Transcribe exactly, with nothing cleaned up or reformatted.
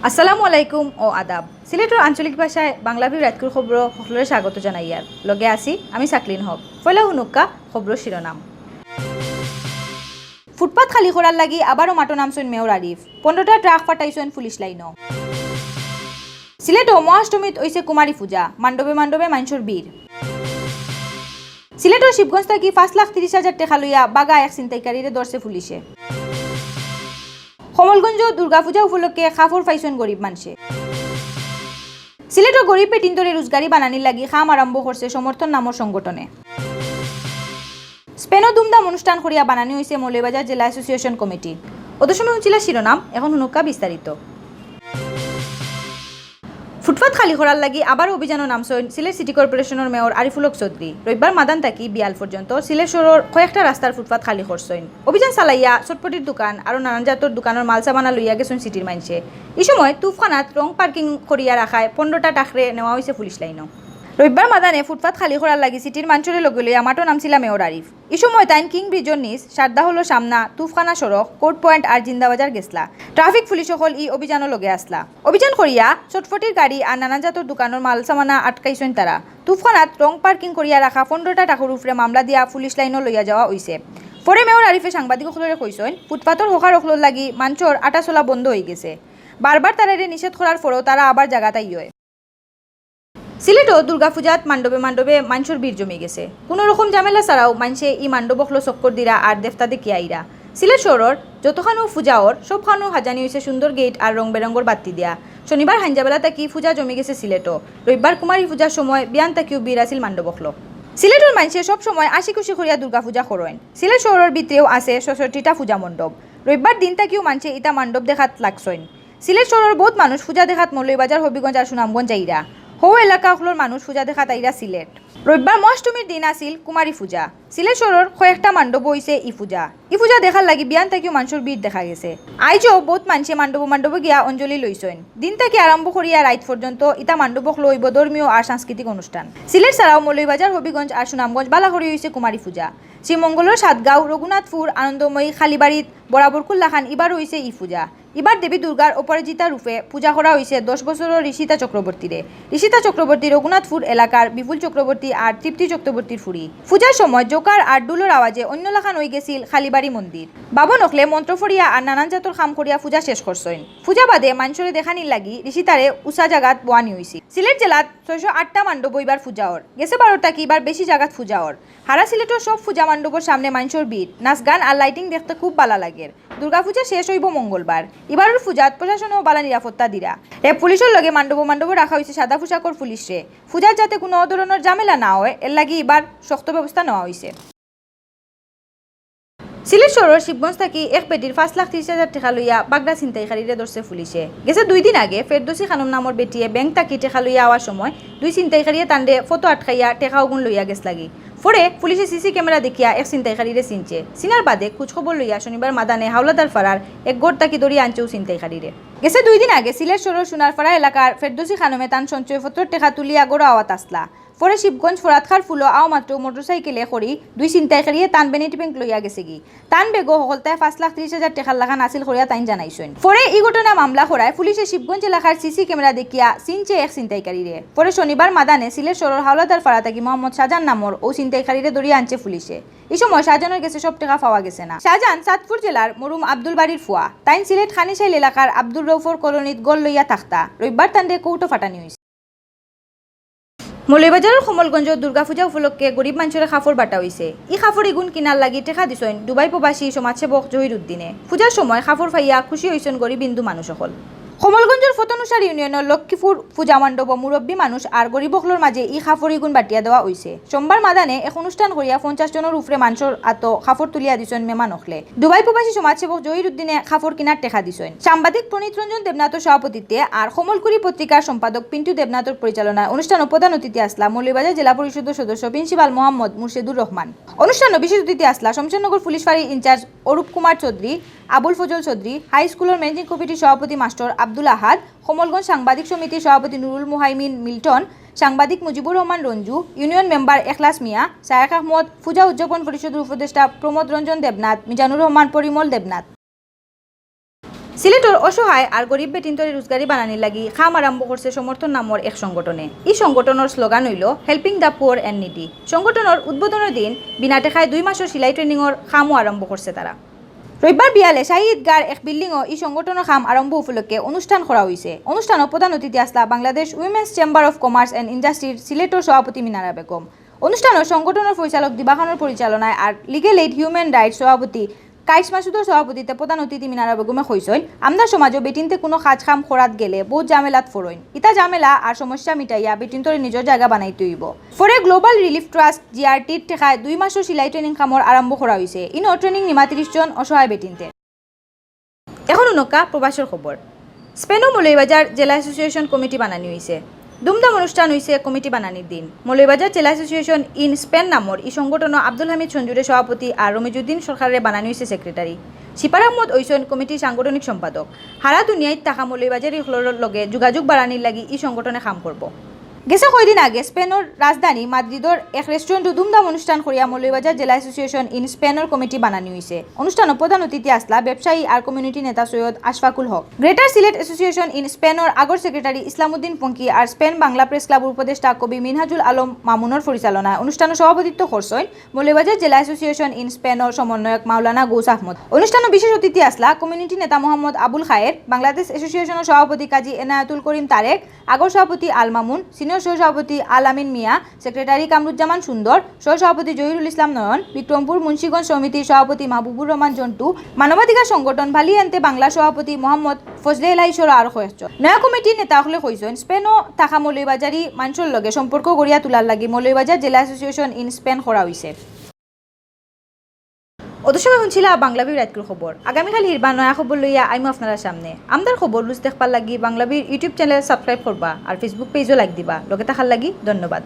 আসসালামু আলাইকুম ও আদাব। সিলেটর আঞ্চলিক ভাষায় বাংলা ভিউ রাইতকুর খবরো হকলরে স্বাগত জানাইয়ার। লগে আছি আমি সাকলিন হক। পয়লা হুনুক্কা খবরর শিরোনাম। ফুটপাত খালি করার লাগি আবারও মাঠো নামছইন মেয়র আরিফ। পনেরোটা ট্রাক ফাটাইছইন পুলিশ লাইনো। সিলেটো মহাষ্টমীত অইছে কুমারী পূজা, মান্ডবে মান্ডবে মানষর ভিড়। সিলেটর শিবগঞ্জ থাকি পাঁচ লাখ তিরিশ হাজার টেকা লইয়া বাগা এক ছিনতাইকারীরে ধরছে পুলিশে। কমলগঞ্জ দুর্গাপূজা উপলক্ষে কাপড় পাইছইন গরিব মানষে। সিলেটর গরিব বেটিন্তরে রোজগারি বানানির লাগি কাম আরম্ভ করছে সমর্থন নামর সংগঠনে। স্পেনো ধুমধাম অনুষ্ঠান করিয়া বানানি অইছে মৌলভীবাজার জেলা অ্যাসোসিয়েশন কমিটি। অত সময় হুনছিলা শিরোনাম, এখন হুনুক্কা বিস্তারিত। ফুটপাত খালি করার লাগি আবার অভিযানও নামছইন সিলেট সিটি কর্পোরেশনর মেয়র আরিফুল হক চৌধুরী। রবিবার মাদান থাকি বিয়াল পর্যন্ত সিলেট শহরর কয়েকটা রাস্তার ফুটপাত খালি করছইন। অভিযান চালাইয়া চটপটির দোকান আরও নানান জাতর দোকানর মাল সামানা লইয়া গেছইন সিটির মানষে। ই সময় তুফখানাত রং পার্কিং করিয়া রাখায় পনেরোটা ট্রাকরে নেওয়া অইছে পুলিশ লাইনো। রবিবার মাদানে ফুটপাত খালি করার লাগি সিটির মানষরে লগে লইয়া মাঠো নামছিলা মেয়র আরিফ। ই সময় তাইন কিং ব্রিজর নিচ সারদা হলর সামনা তুফখানা সড়ক, কোর্ট পয়েন্ট আর জিন্দাবাজার গেছলা। ট্রাফিক পুলিশ অকল ই অভিযানর লগে আছলা। অভিযান করিয়া চটপটির গাড়ি আর নানান জাতর দোকানর মাল সামানা আটকাইছইন তারা। তুফখানাত রং পার্কিং করিয়া রাখা পনেরোটা ট্রাকর উপরে মামলা দিয়া পুলিশ লাইনো লইয়া যাওয়া অইছে। পরে মেয়র আরিফে সাংবাদিক অকলরে কইছইন, ফুটপাতর হকার অকলর লাগি মানষর আটা চলা বন্ধ অইগেছে। বারবার তারারে নিষেধ করার পরও তারা আবার জাগাত আইয়। সিলেটো দুর্গাপূজাত মান্ডবে মান্ডবে মানষর ভিড় জমি গেছে। কুনু রকম ঝামেলা ছাড়াও মানষে ই মান্ডব অকলো চক্কর দিরা আর দেবতা দেখিয়া আইরা। সিলেট শহরর যতখানো পূজা অর, সবখানো হাজানি অইছে সুন্দর গেট আর রং বেরঙর বাত্তি দিয়া। শনিবার হাইঞ্জাবেলা থাকি পূজা জমি গেছে সিলেটো। রবিবার কুমারী পূজার সময় বিয়ান থাকিও ভিড় আছিল মান্ডব অকলো। সিলেটর মানষে সব সময় হাসি খুশি করিয়া দুর্গাপূজা করইন। সিলেট শহরর ভিতরেও আছে ছয়ষট্টিটা পূজা মণ্ডপ। রবিবার দিন থাকিও মানষে ইতা মান্ডব দেখাত লাগছইন। সিলেট শহরর বউত মানুষ পূজা দেখাত মৌলভীবাজার, হবিগঞ্জ আর সুনামগঞ্জ আইরা। হউ এলাকা অকলর মানুষ পূজা দেখাত আইরা সিলেট। রবিবার মহাষ্টমীর দিন আছিল কুমারী পূজা। সিলেট শহরর কয়েকটা মান্ডবো অইছে ই পূজা। ই পূজা দেখার লাগি বিয়ান থাকিও মানষর ভিড় দেখা গেছে। আইজও বউত মানষে মান্ডবো মান্ডবো গিয়া অঞ্জলি লইছইন। দিন থাকি আরম্ভ করিয়া রাইত পর্যন্ত ইতা মান্ডব অকলো অইবো ধর্মীয় আর সাংস্কৃতিক অনুষ্ঠান। সিলেট ছাড়াও মৌলভীবাজার, হবিগঞ্জ আর সুনামগঞ্জ বালা করি অইছে কুমারী পূজা। শ্রীমঙ্গলর সাতগাঁও, রঘুনাথপুর, আনন্দময়ী, কালীবাড়িত বরাবরকুর লাখান ইবারও অইছে ই পূজা। ইবার দেবী দুর্গার অপরাজিতা রূপে পূজা করা অইছে দশ বছরর ঋষিতা চক্রবর্তীরে। ঋষিতা চক্রবর্তী রঘুনাথপুর এলাকার বিপুল চক্রবর্তী আর তৃপ্তি চক্রবর্তীর ফুড়ি। পূজার সময় জোকার আর ঢুলর আওয়াজে অন্য লাখান অইগেছিল কালীবাড়ি মন্দির। বামুন অকলে মন্ত্র পড়িয়া আর নানান জাতর কাম করিয়া পূজা শেষ করছইন। পূজা বাদে মানষরে দেখানির লাগি ঋষিতারে উচা জাগাত বওয়ানি অইছিল। সিলেট জেলাত ছয়শো আটটা মান্ডবো ইবার পূজা অর। গেছে বারর থাকি ইবার বেশি জাগাত পূজা অর। হারা সিলেটর সব পূজা মান্ডবর সামনে মানষর ভিড়, নাচ গান আর লাইটিং দেখতে খুব বালা লাগের। দুর্গাপূজা শেষ অইবো মঙ্গলবার। ইবারর পূজাত প্রশাসনও বালা নিরাপত্তা দিরা। রেব পুলিশর লগে মান্ডবো মান্ডবো রাখা অইছে সাদা পোশাকর পুলিশরে। পূজাত যাতে কুনু ধরনর ঝামেলা না অয়, এরলাগি ইবার শক্ত ব্যবস্থা নেওয়া অইছে। সিলেট শহরর শিবগঞ্জ থাকি এক বেটির পাঁচ লাখ তিরিশ হাজার টেকা লইয়া বাগড়া ছিনতাইকারীরে ধরছে পুলিশে। গেছে দুই দিন আগে ফেরদৌসি খানম নামর বেটিয়ে ব্যাংক থাকি টেকা লইয়া আওয়ার সময় দুই ছিনতাইকারীয়ে তানরে পথো আটকাইয়া টেকা অগুন লইয়া গেছলাগি। পরে পুলিশে সিসি ক্যামেরা দেখিয়া এক ছিনতাইকারীরে চিনছে। চিনার বাদে খোঁজখবর লইয়া শনিবার মাদানে হাওলাদার ফাড়ার এক ঘর থাকি ধরিয়া আনছে অউ ছিনতাইকারীরে। গেছে দুই দিন আগে সিলেট শহরর সোনারপাড়া এলাকার ফেরদৌসি খানমে তান সঞ্চয়পত্রর টেকা তুলিয়া ঘরো আওয়াত আছলা। পরে শিবগঞ্জ ফরাতখার ফুলো আওমাত্র মোটরসাইকেলে করি দুই ছিনতাইকারীয়ে তান ভ্যানিটি ব্যাগ লইয়া গেছেগি। তান ব্যাগো হকলতায় পাঁচ লাখ তিরিশ হাজার টেকার লাখান আছিল করিয়া তাইন জানাইছইন। পরে ই ঘটনা মামলা করায় পুলিশে শিবগঞ্জ এলাকার সিসি ক্যামেরা দেখিয়া চিনছে এক ছিনতাইকারীরে। পরে শনিবার মাদানে সিলেট শহরর হাওলাদার ফাড়া থাকি মোহাম্মদ শাহজাহান নামর অউ ছিনতাইকারীরে ধরিয়া আনছে পুলিশে। ই সময় শাহজাহানর গেছে সব টেকা পাওয়া গেছে না। শাহজাহান চাঁদপুর জেলার মরুম আব্দুল বাড়ির ফুয়া। তাইন সিলেট খানিশাইল এলাকার আব্দুর রউফর কলোনিত ঘর লইয়া থাকতা। রবিবার তানরে কোর্টো ফাটানি অইছে। মৌলভীবাজারর কমলগঞ্জো দুর্গাপূজা উপলক্ষে গরিব মানষরে কাপড় বাটা অইছে। ই কাপড় ইগুন কিনার লাগি টেকা দিছইন দুবাই প্রবাসী সমাজসেবক জহির উদ্দিনে। পূজার সময় কাপড় পাইয়া খুশি অইছইন গরিব হিন্দু মানুষ অকল। কমলগঞ্জর ফতনুসার ইউনিয়নর লক্ষ্মীপুর পূজা মণ্ডপো মুরব্বী মানুষ আর গরিব অকলর মাঝে ই কাপড় ইগুন বাটিয়া দেওয়া অইছে। সোমবার মাদানে এক অনুষ্ঠান করিয়া পঞ্চাশ জনর উপরে মানষর আতো কাপড় তুলিয়া দিছইন মেমান অকলে। দুবাই প্রবাসী সমাজসেবক জহির উদ্দিনে কাপড় কিনার টেকা দিছইন। সাংবাদিক প্রণীত রঞ্জন দেবনাথর সভাপতিত্বে আর কমলকুড়ি পত্রিকার সম্পাদক পিন্টু দেবনাথর পরিচালনায় অনুষ্ঠানো প্রধান অতিথি আছলা মৌলভীবাজার জেলা পরিষদর সদস্য প্রিন্সিপাল মোহাম্মদ মুর্শেদুর রহমান। অনুষ্ঠানো বিশেষ অতিথি আছলা শমশেরনগর পুলিশ ফাঁড়ির ইনচার্জ অরূপ কুমার চৌধুরী, আবুল ফজল চৌধুরী, হাই স্কুলর ম্যানেজিং কমিটির সভাপতি মাস্টার আব্দুল আহাদ, কমলগঞ্জ সাংবাদিক সমিতির সভাপতি নুরুল মুহাইমিন মিল্টন, সাংবাদিক মুজিবুর রহমান রঞ্জু, ইউনিয়ন মেম্বার এখলাস মিয়া, শায়েখ আহমদ, পূজা উদযাপন পরিষদর উপদেষ্টা প্রমোদ রঞ্জন দেবনাথ, মিজানুর রহমান পরিমল দেবনাথ। সিলেটর অসহায় আর গরিব বেটিন্তরে রোজগারি বানানির লাগি কাম আরম্ভ করছে সমর্থন নামর এক সংগঠনে। ই সংগঠনর স্লোগান অইলো Helping the Poor and Needy। সংগঠনর উদ্বোধনর দিন বিনা টেকায় দুই মাসর সিলাই ট্রেনিংর কামও আরম্ভ করছে তারা। রবিবার বিয়ালে শাহী ঈদগার এক বিল্ডিংও ই সংগঠনর কাম আরম্ভ উপলক্ষে অনুষ্ঠান করা অইছে। অনুষ্ঠানো প্রধান অতিথি আছলা Bangladesh Women's Chamber of Commerce and Industryর সিলেটর সভাপতি মিনারা বেগম। অনুষ্ঠানো সংগঠনর পরিচালক দিবা খানর পরিচালনায় আর লিগ্যাল এইড হিউম্যান রাইটস সভাপতি কাইস মাসুদর সভাপতিত্বে প্রধান অতিথি মিনারা বেগমে কইছইন, আমরার সমাজো বেটিন্তে কুনু কাজ কাম করাত গেলে বউত ঝামেলাত ফড়ইন। ইতা ঝামেলা আর সমস্যা মিটাইয়া বেটিন্তরে নিজর জাগা বানাইতে অইবো। পরে গ্লোবাল রিলিফ ট্রাস্ট, জিআরটির টেকায় দুই মাসর সিলাই ট্রেনিং কামর আরম্ভ করা অইছে। ইনো ট্রেনিং নিমা তিরিশ জন অসহায় বেটিন্তে। এখন উনকা প্রবাসর খবর। স্পেনো মৌলভীবাজার জেলা অ্যাসোসিয়েশন কমিটি বানানি অইছে। ধুমধাম অনুষ্ঠান অইছে কমিটি বানানির দিন। মৌলভীবাজার জেলা অ্যাসোসিয়েশন ইন স্পেন নামর ই সংগঠনো আব্দুল হামিদ সঞ্জুরে সভাপতি আর রমিজুদ্দিন সরকাররে বানানি অইছে সেক্রেটারি। শিপার আহমদ অইছইন কমিটির সাংগঠনিক সম্পাদক। হারা দুনিয়াত থাকা মৌলভীবাজারি অকলর লগে যোগাযোগ বাড়ানির লাগি ই সংগঠনে কাম করবো। গেছে কয়দিন আগে স্পেনর রাজধানী মাদ্রিদর এক রেস্টুরেন্টো ধুমধাম অনুষ্ঠান করিয়া মৌলভীবাজার জেলা অ্যাসোসিয়েশন ইন স্পেনর কমিটি বানানি অইছে। অনুষ্ঠানো প্রধান অতিথি আছলা ব্যবসায়ী আর কমিউনিটি নেতা সৈয়দ আশফাকুল হক। গ্রেটার সিলেট অ্যাসোসিয়েশন ইন স্পেনর আগর সেক্রেটারি ইসলামউদ্দিন পঙ্কি আর স্পেন বাংলা প্রেস ক্লাবর উপদেষ্টা কবি মিনহাজুল আলম মামুনর পরিচালনায় অনুষ্ঠানো সভাপতিত্ব করছইন মৌলভীবাজার জেলা অ্যাসোসিয়েশন ইন স্পেনর সমন্বয়ক মাওলানা গৌস আহমদ। অনুষ্ঠানো বিশেষ অতিথি আছলা কমিউনিটি নেতা মোহাম্মদ আবুল খায়ের, বাংলাদেশ অ্যাসোসিয়েশনর সভাপতি কাজী এনায়েতুল করিম তারেক, আগর সভাপতি আল মামুন, সিনিয়র সহসভাপতি আল আমিন মিয়া, সেক্রেটারি কামরুজ্জামান সুন্দর, সহসভাপতি জহিরুল ইসলাম নয়ন, বিক্রমপুর মুন্সিগঞ্জ সমিতির সভাপতি মাহবুবুর রহমান জন্টু, মানবাধিকার সংগঠন ভালিয়েন্তে বাংলার সভাপতি মোহাম্মদ ফজলে এলাহি সহ আরো কয়েকজন। নয়া কমিটির নেতা অকলে কইছইন, স্পেনো থাকা মৌলভীবাজারি মানষর লগে সম্পর্ক গড়িয়া তুলার লাগি মৌলভীবাজার জেলা অ্যাসোসিয়েশন ইন স্পেন করা অইছে। অত সময় হুনছিলা বাংলা ভিউ রাইতকুর খবর। আগামীকাল হিরবা নয়া খবর লইয়া আইমু আপনারার সামনে। আমরার খবর রুজ দেখবার লাগি বাংলা ভিউর YouTube চ্যানেল সাবস্ক্রাইব করবা আর Facebook পেজও লাইক দিবা। লগে থাকার লাগি ধন্যবাদ।